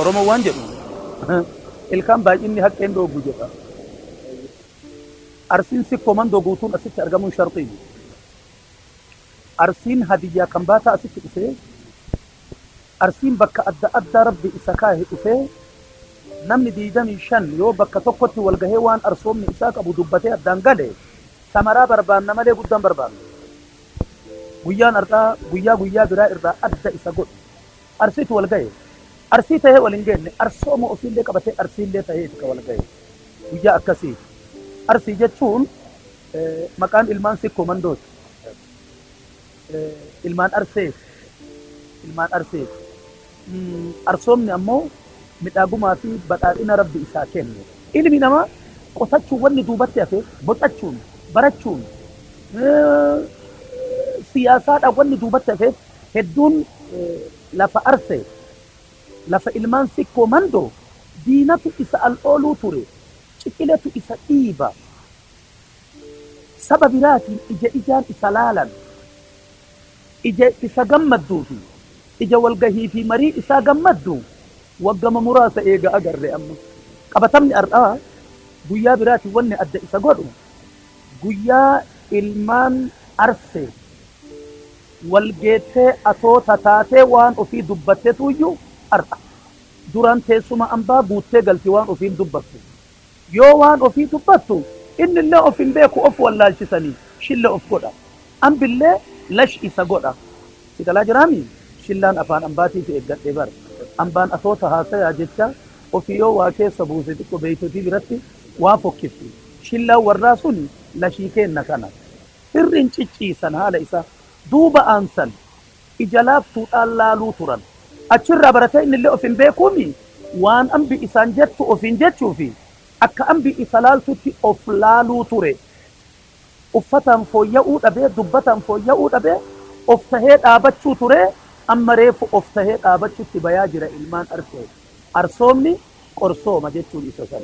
Oromoon waan jedhu, ilkaan baay'inni haqqeen dhooggu jedha. Arsiin Sikkoo Mandoo guutuun asitti argamuun sharxii miti. Arsiin Hadiyyaa Kambaataa asitti dhufee, Arsiin bakka adda addaa Rabbi isa kaahe dhufee, namni 25 yoo bakka tokkotti wal gahee waan arsoomni isaa qabu dubbatee addaan gale, samaraa barbaanna malee guddaa hin barbaannu. Guyyaan har'aa guyyaa guyyaa biraa irraa adda isa godhu. Arsiitu wal gahe. Arsii tahee wal hin geenne, arsooma ofiillee qabatee Arsiillee taheeti ka wal gahe. Guyyaa akkasiiti. Arsii jechuun maqaan ilmaan Sikkoo Mandooti. Ilmaan Arseeti. Ilmaan Arseeti. Arsoomni ammoo midhaagumaa fi badhaadhina Rabbi isaa kenne. Ilmi namaa qotachuun wanni duubatti hafe, bocachuun, barachuun, siyaasaadhaan wanni duubatti hafeef hedduun lafa Arsee, lafa ilmaan Sikkoo Mandoo diinatu isa al ooluu ture, ciqiletu isa dhiiba. Saba biraatiin ija ijaan isa laalan. Ija isa gammadduu fi ija walgahii fi marii isaa gammaddu waggama muraasa eega agarre amma. Qabatamni ar'aa guyyaa biraatiin wanni adda isa godhu guyyaa ilmaan Arsee wal geettee atoota taatee waan ofii dubbattetuuyyu ar'a. Duraan teessuma ambaa guuttee galti waan ofiin dubbattu. Yoo waan ofii dubbattu innillee of hin beeku of wallaalchisanii shilla of godha. Ambillee lash isa godha. Si galaa jiraamii? Shillaan afaan ambaatiiti eeggadhe bar. Ambaan atoota haasayaa jecha ofii yoo waa keessa buuse xiqqo beeytotii biratti waa fokkifti. Shillaan warraa suni lashii keenna kana. Hirriin cicciisan haala isaa. Duuba aansan ija laaftuudhaan laaluu turan. Achirraa baratee innillee of hin beekuumii waan ambi isaan jettu ofiin jechuu fi akka ambi isa laaltutti of laaluu ture. Uffataan fooyya'uu dhabee, dubbataan fooyya'uu dhabee of tahee dhaabachuu ture, amma reefu of tahee dhaabachutti bayaa jira ilmaan Arsee. Arsoomni qorsooma jechuun isa san.